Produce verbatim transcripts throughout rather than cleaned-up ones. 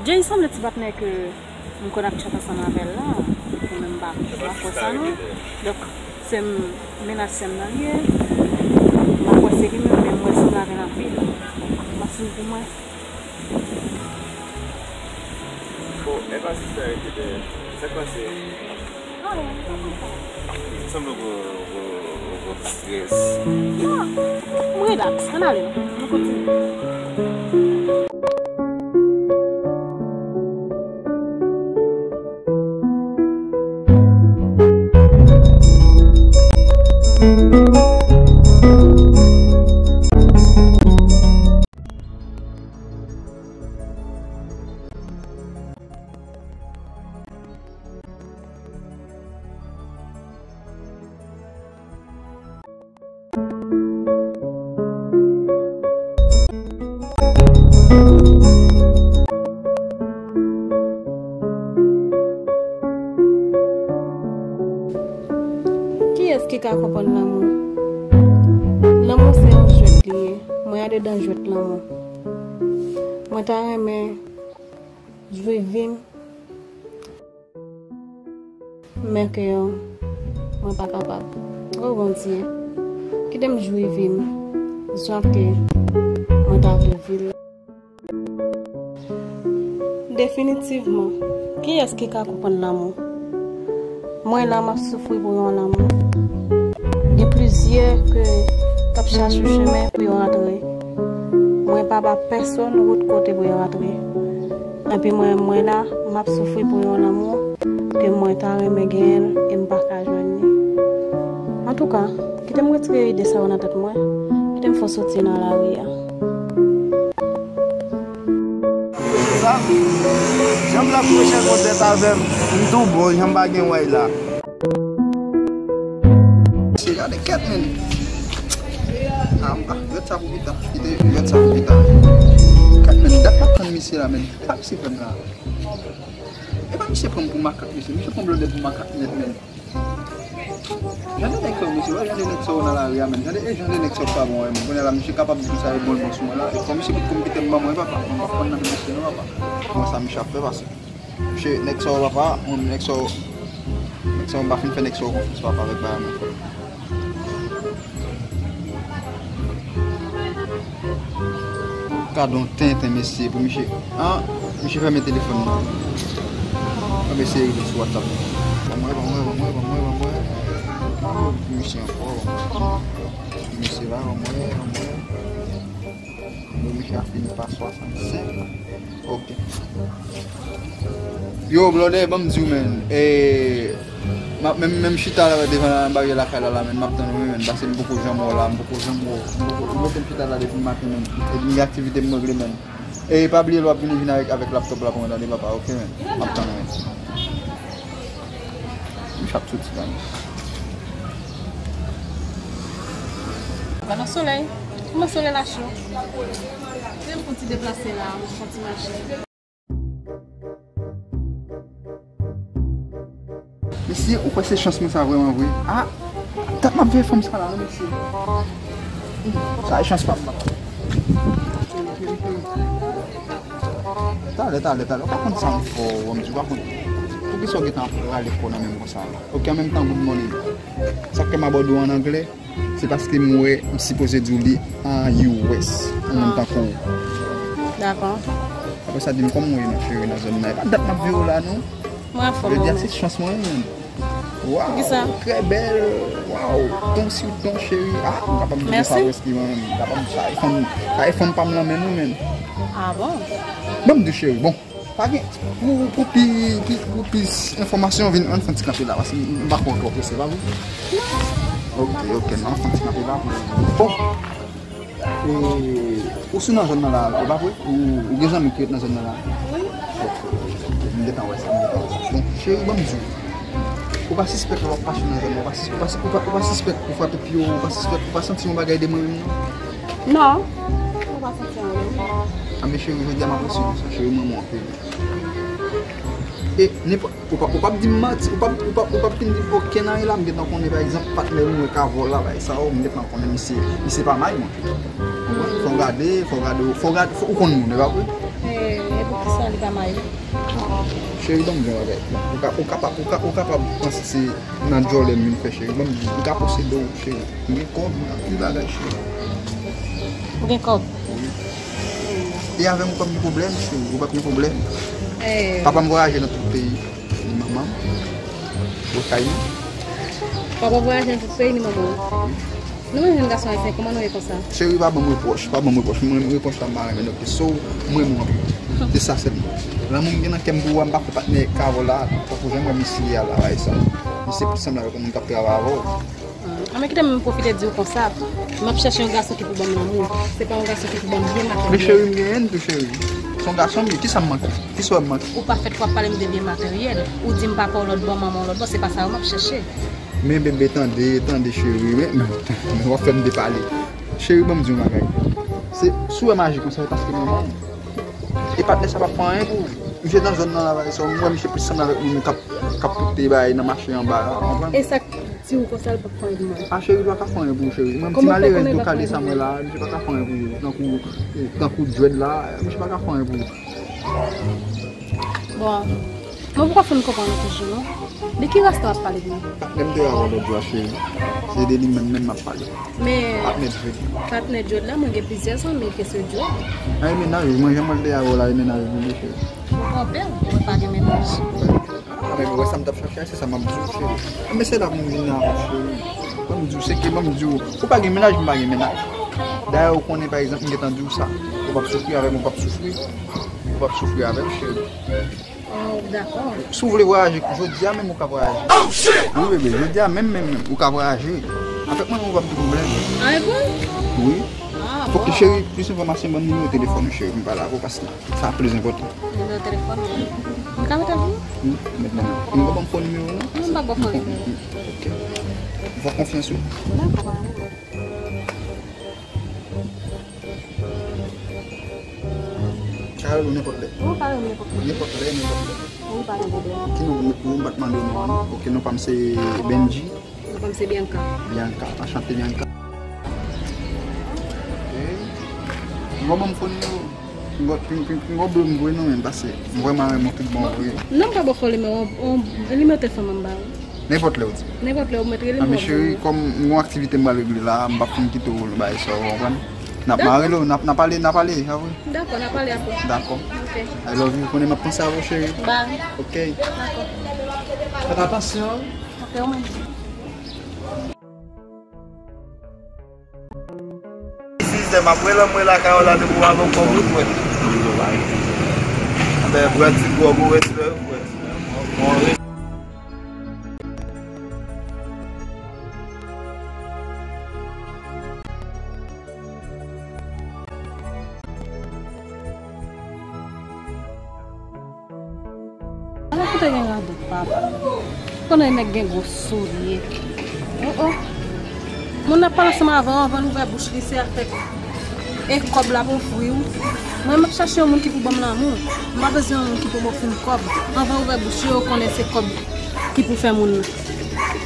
Jay sanble ti patnè ke m konn ap tchat ansanm avè l la, mwen menm m pa, m pa kwè sa non. Donk, se m, mennaj sè m nan li ye, m pa kwè se li menm, men m wè l sanble avè l anpil. Donk, m ap swiv pou mwen. Bon, e pa sista rete dèyè. Sa k pase? Sanble w gon, gon, gon ti strès. Non, m relax. Ann ale non. Nou kontinye. Kiyès ki ka konprann lanmou? Lanmou se yon jwèt li ye. Mwen andedan jwèt lanmou. Mwen ta renmen jwi vi m. Men ke mwen pa kapab. O Bondye, kite m jwi vi m jan ke mwen ta vle vi l. Definitivman, kiyès ki ka konprann lanmou? Mwen la, m ap soufri pou yon lanmou. Gen plizyè ke k ap chache chemen pou yo rantre. Mwen pa ba pèsonn wout kote pou yo rantre. Epi mwen, mwen la, m ap soufri pou yon lanmou ke mwen ta renmen genyen l e m pa ka jwenn li. Antouka, kite m retire ide sa yo nan tèt mwen, kite m fè w soti nan lari a. Sa, jan m ap kouche konn tèt avè m, m tou bon, jan m pa gen wèy la. Mesye, gade kèt, men. Ah, m pa, jwèt sa pou pita. Kite jwèt sa pou pita. Kèt, men, dat m ap tann misye la, men. E pa misye pran m la. E pa misye pran m pou makak, mesye. Misye pran blòdè pou makak nèt, men. Jan de nèg sa yo, mesye, wè, jan de nèg sa yo nan lari a, men. Jan de, e jan de nèg sa yo pa bon, wè, men. Kounye a la, misye kapab di sa e bon, bon sou mwen la. E fò misye kite m, kite m ban mwen, papa. Mwen pa konn nan men misye, non, papa. Mwen sa misye ap fè, pase. Mesye, nèg sa yo, papa, mwen, nèg sa yo, nèg sa yo, m pa fin fè nèg sa yo konfyans, papa, avèk bagay mwen fè. Gad on tenten, mesye, pou misye. Ah, misye fèmen telefòn nan. An, mesye rive sou WhatsApp. Ban mwen, ban mwen, ban mwen, ban mwen, ban mwen. Pou misye ankò, ban mwen. Pou misye la, ban mwen, ban mwen. Bon, misye a fini pa swasannsenk. Ok. Yo, blòdè, ban m di w, men. E, m ap menm, menm chita la devan baryè lakay la, la, men. M ap tann ou, men, paske m poko janm wè w la, m poko janm wè w. M poko, ou mete m chita la depi maten, men. E gen aktivite m regle, men. E pa bliye lè w ap vini, vin avèk, avèk laptop la pou mwen, tande, papa, ok, men. M ap tann ou, men. M chap soti la, men. Pa nan solèy. Kòman solèy la cho? Se m fon ti deplase la, fon ti mache. Mesye, ou kwè se chans mwen sa vrèman vre? Ah, dat m ap veye fanm sa la, non, mesye. Sa e chans pa m, papa. Talè, talè, talè. Ou pa konn sa m fè w, m di w pa konn. Poukisa w gentan ap rale kò nan men m konsa? Ok, an menm tan, good morning. Sa k fè m abòde w an anglè? Se paske m wè m sipoze di w li an U S, yon moun tankou w. Dakò. Apre sa, di m kòman w ye, non, cheri, nan zòn nan. E pa dat m ap veye w la, non. Mwen anfòm, jodi a, se chans mwen, menm. Waw, trè bèl. Waw, ton sur ton, cheri. Ah, m kapab di sa prèske, mwen menm. M kapab di sa e fanm, sa e fanm pa m lan menm, wi, menm. Ah bon? Ban m di, cheri, bon. Pa gen, pou, pou pi, pi, pou plis enfòmasyon, vin, ann fè yon ti kanpe la, paske m, m pa kwè w twò prese, pa vre? Ok, ok, non, ann fè yon ti kanpe la pou, bon. E, ou sou nan zòn nan la, e pa vre? Ou, ou gen zanmi ki ret nan zòn nan la? Wi. Ok, ok, ok, m gentan wè sa, m gentan wè sa. Bon, cheri, ban m di w. Ou pa sispèk lè w ap mache nan zòn nan, ou pa sis-, ou pa, ou pa, ou pa sispèk ou frape pye w, ou pa sispèk, ou pa santi yon bagay de mwen menm, non? Non, ou pa santi anyen. Anben, cheri, jodi a m apresye w sa, cheri, m renmen w anpil. E nenpòt, ou p ap, ou p ap di m manti, ou p ap, ou p ap, ou p ap fin di m okenn anyen la, m gentan konnen, pa egzanp, patnè m mwen ka vòlè bagay sa yo, m gentan konnen misye, misye pa may mwen. Ou konprann? Fò w gade, fò w gade, fò w gade, fò, ou konn moun, e pa vre? E, e poukisa Li pa marye. Cheri, ban m di yon bagay. Ou ka, ou kapab, ou ka, ou kapab panse se nan djòlè m vin fè, cheri. Ban m di, m ka posede w, cheri. M gen kòb, m gen anpil bagay, cheri. Ou gen kòb? Wi. E avè m ou p ap gen pwoblèm, cheri. Ou p ap gen pwoblèm. Eh. Papa m vwayaje nan tout peyi. Manman m. Ou kay nou. Papa vwayaje nan tout peyi, ni manman w. Nou menm jèn gason ayisyen, kòman nou ye konsa? Cheri, pa ban m repwòch, pa ban m repwòch. Mwen, repwòch la, m pa renmen. Donk, so, mwen, mwen, se sa sèlman. Lanmou m gen nan kè m pou ou a, m pa fè patnè kavò la, tankou jan m wè misye a la, bay sa. Misye plis sanble avèk yon moun k ap travay avè w. Hmm. Anben, kite m pwofite di w konsa, m ap chèche yon gason ki pou ban m lanmou. Se pa yon gason ki pou ban m byen materyèl. Men cheri, m genyen l tou, cheri. Se yon gason m ye, kisa m manke? Kisa w wè m manke? Ou pa fèt pou w ap pale m de byen materyèl. Ou di m papa w lòt bò, manman w lòt bò, se pa sa yo m ap chèche. Men bebe, tande, tande cheri, men, men, men w ap fè m depale. Cheri, ban m di yon bagay. Se, si w wè m aji konsa, se paske m renmen w. E patnè sa p ap fè anyen pou ou. Misye nan zòn nan la, bay sa, m wè misye plis sanble avèk moun k ap, k ap pote bagay nan mache anba la, w konprann? E sa k di w konsa, l p ap fè anyen pou mwen? A, cheri, li pa ka fè anyen pou ou, cheri. Mwen, m ti malerèz, nou kale sa mwen la, misye pa ka fè anyen pou ou. Tankou, tankou djwèd la, misye pa ka fè anyen pou ou. Bon, mwen poko fin konprann ou toujou, non. De ki rasta w ap pale pou mwen? Patnè m te avè w lòt jou a, cheri. Se de li menm menm m ap pale. Men patnè djwèd la, mwen gen plizyè zanmi ke se djwèd. A, e mennaj ou, mwen jan mwen te avè w la, e mennaj ou li ye, cheri. Ou twonpe w, mwen pa gen mennaj. A, men ou wè sa m t ap chèche a, se sa m ap di w, cheri. A, men se la pou m vin avè w, cheri. Ban m di w, se ke ban m di w, ou pa gen mennaj, m pa gen mennaj. Dayè, ou konnen, pa egzanp, m gentan di w sa. Ou p ap soufri avè m, ou p ap soufri. Ou p ap soufri avè m, cheri. Oh, dakò. Si w vle vwayaje, jodi a menm ou ka vwayaje. Wi, bebe, jodi a menm, menm, menm, ou ka vwayaje. Avèk mwen, ou p ap gen pwoblèm. A, e bon? Wi. A, bon. Fòk cheri, plis enfòmasyon, ban m nimewo telefòn ou, cheri, pou m pale avè w, paske sa plis enpòtan. Nimewo telefòn ou? M ka mete l pou ou? Wi, mete l. Ou pa ban m fo nimewo, non? Non, m pa ba w fo nimewo. Ok. Fè konfyans, wi. Dakò, pa gen pwoblèm. Ka rele w nenpòt lè. Ou ka rele m nenpòt lè. Nenpòt lè, nenpòt lè. Wi, pa gen pwoblèm. Ki non pou mwen, m pa t mande w non an. Ok, non pa m se Benji. Non pa m se Bianca. Bianca, anchante Bianca. Ok. Bon, ban m fo nimewo. Pinga, pin, pin, pinga w bloke m vre non, men pase. M vrèman renmen w tout bon vre. Non, m pa ba w fo nimewo, nimewo telefòn mwen m ba ou. Nenpòt lè w di. Nenpòt lè w mèt rele m. A, men cheri, kòm m gon aktivite m pral regle la, m p ap fin kite w bay sa, w konprann? N ap, dakò, m a rele w, n ap, n ap pale, n ap pale, a vre? Dakò, n ap pale apre. Dakò. Ok. I love you, konnen m ap panse avè w, cheri. Bye. Ok. Dakò. Fèt atansyon. Ok, ou menm. Sizè m ap wè lè mwen lakay ou la depi w avè w kòb ou dwèt. Anben, bwè ti gwòg ou, respè, bwè ti gwòg ou. Ala kote gen radòt, papa. Konnen nèg gen gwo soulye. Oh, oh. Moun nan ap pale ansanm avè w, anvan l ouvè bouch li, se afè e kòb la pou fri w. Mwen, m ap chache yon moun ki pou ban m lanmou. M pa bezwen yon moun ki pou m ofri m kòb. Anvan ouvè bouch li, ou konnen se kòb ki pou fè moun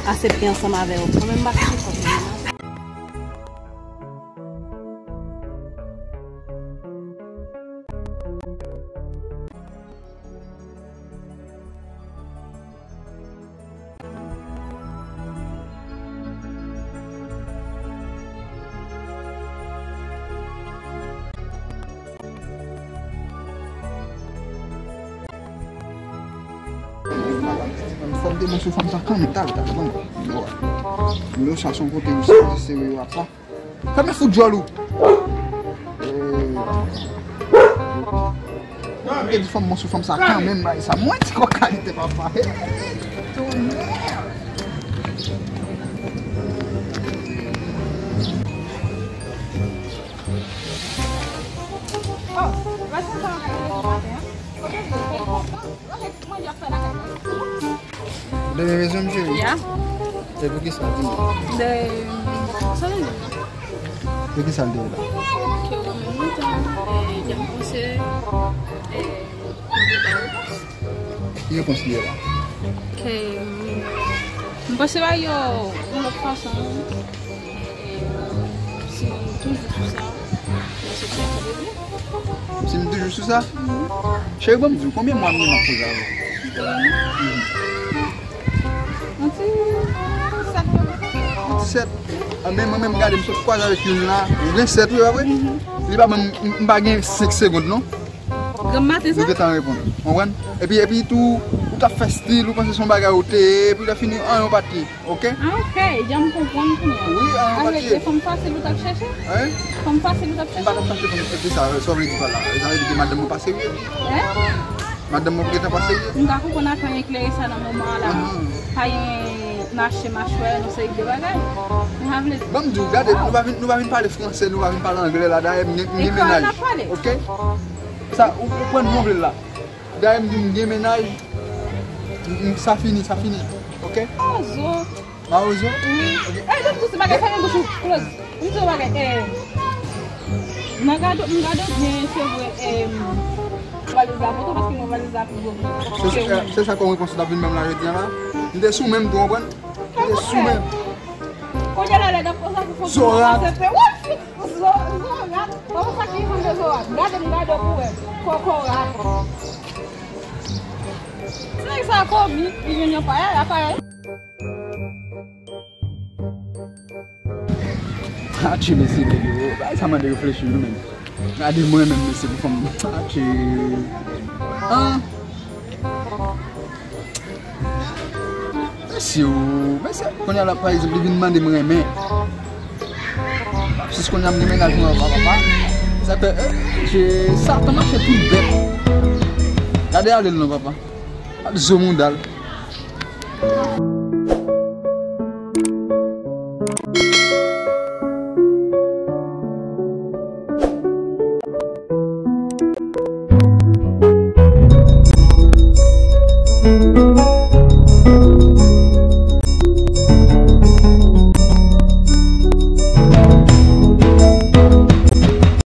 aksepte ansanm avè w. Mwen menm, m pa chache kòb. Fò m te bon sou fanm sa kanmenm, talè, talè, bon. Bon. Lo sa se yon kote ou sezi sere yo apa. Fèmen fout djòl ou. Ou te di fanm bon sou fanm sa kanmenm, bay sa. Mwen ti kòk kalite papa. Tonè. Oh, rès ansanm avèk mwen maten an. Ok, mwen ap fè lakay mwen. Demen bezwen m cheri? Ya. E pou kisa, di mwen? De, sa vle di? Pou kisa l te la? Ke w renmen lontan, e, jan m panse, e, m vle ba w repons. Ki repons li ye la? Ke, m panse ba yo yon lòt fason. E, si m toujou sou sa, Si m toujou sou sa, cheri, ban m di w, konbyen mwa m gen m ap koze avè w? Yon ti sèt. Yon ti sèt. Anben, mwen menm, gade, m sot kwaze avèk youn la. Ou gen sèt, wi, pa vre? Li pa ban m, m pa gen senk segonn, non. Granm maten sa? Li gentan reponn. Konprann? Epi, epi tou, ou t ap fè stil, ou panse se yon bagay ou te ye, epi lè fini, anyen ou pa t ye. Ok? Ah, ok, jan m konprann kounye a. Wi, anyen ou pa t ye. E fanm fasil ou t ap chèche? Hein? Fanm fasil ou t ap M pa t ap chèche? Chache fanm, se sa, sa w vle di pa la. Sa vle di ke madanm mwen pa serye? Hein? Madanm mwen gentan pa serye? M ka konprann afè eklere sa nan moman an la. Ahan. Pa gen mache machwè, yon seri de bagay. M pa vle. Ban m di w, gade, nou pa vin, nou pa vin pale fransè, nou pa vin pale anglè la, dayè m gen, m gen E kreyòl n mennaj. ap pale. Ok? Sa, ou, ou konprann jan w vle l la. Dayè m di m gen mennaj, m, m, sa fini, sa fini. Ok? Ozo. Mawozo? Wi. E, donk, tout se bagay, fèmen bouch ou, close. M di w bagay, e, nan gade, m gade w byen, se vre, e, valiz la poto, paske mwen valiz la pi gwo. Se sa, se sa kòm repons ou t ap vin ban m la jodi a la? M te sou menm tou, konprann? M te sou menm. Kounye a la, lè n ap konsa pou fon Zorat. Se te, wè, fi, zo, zorat. Mwen konsa ki fanm de zorat. Gade m gade w pou wè. Kokorat. Se nèg sa komik, li jwenn yon payay, a payay. Atchè, mesye, nèg yo, bagay sa mande reflechi, wi, men. Gade mwen menm, mesye, pou fanm. Atchè. An. Mesye, o, mesye, kounye a la, pa egzanp, li vin mande m renmen. Sis kounye a m gen mennaj mwen, papa, papa. Sa fè, eh, atchè, Satan mache tout bèt. Gade ale l non, papa. Ap zo mouda l.